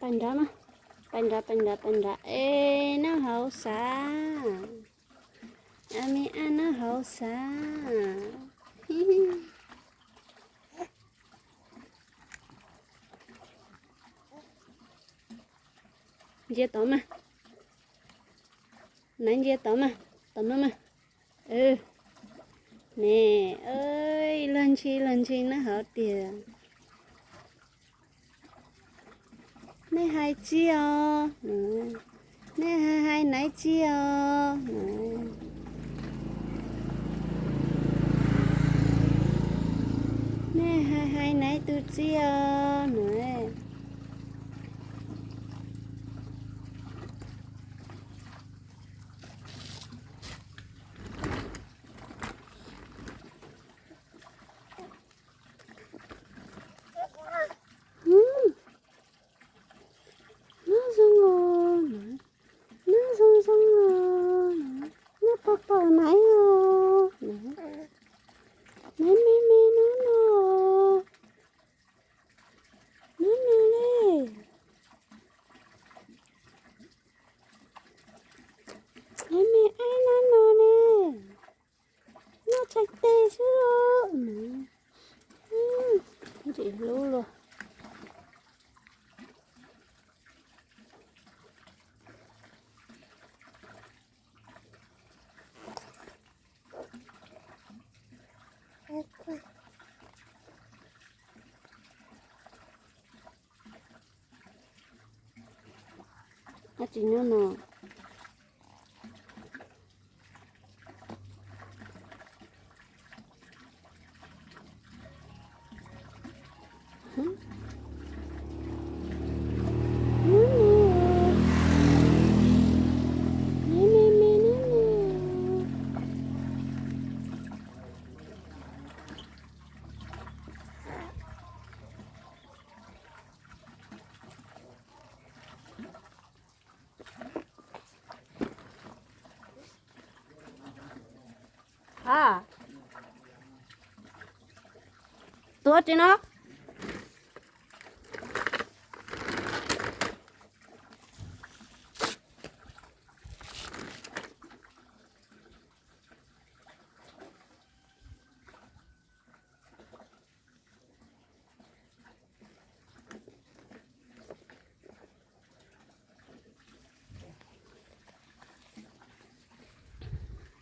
Pais nrad mas, pais nrad, pais nrad, pais nrad, es noj hauv xav. A mi a noj hauv xav. Ntsia tod mas. Naiv ntsia tod mas, tom no mas. Ne, log ntshis log ntshis noj hauv tiag. Nej hais tsi os? Nej hais hais naiv tsi os? Nej hais hais naiv tus tsi os? Noj zoo os, noj zoo zoo os, noj pom pom naiv os, naiv me me nub no, nub no le, naiv me aib nub no ne, noj txhais tes xwb os. Ntxim hlub luaj. Dab tsi nyob no? Ha, tuav tsi no?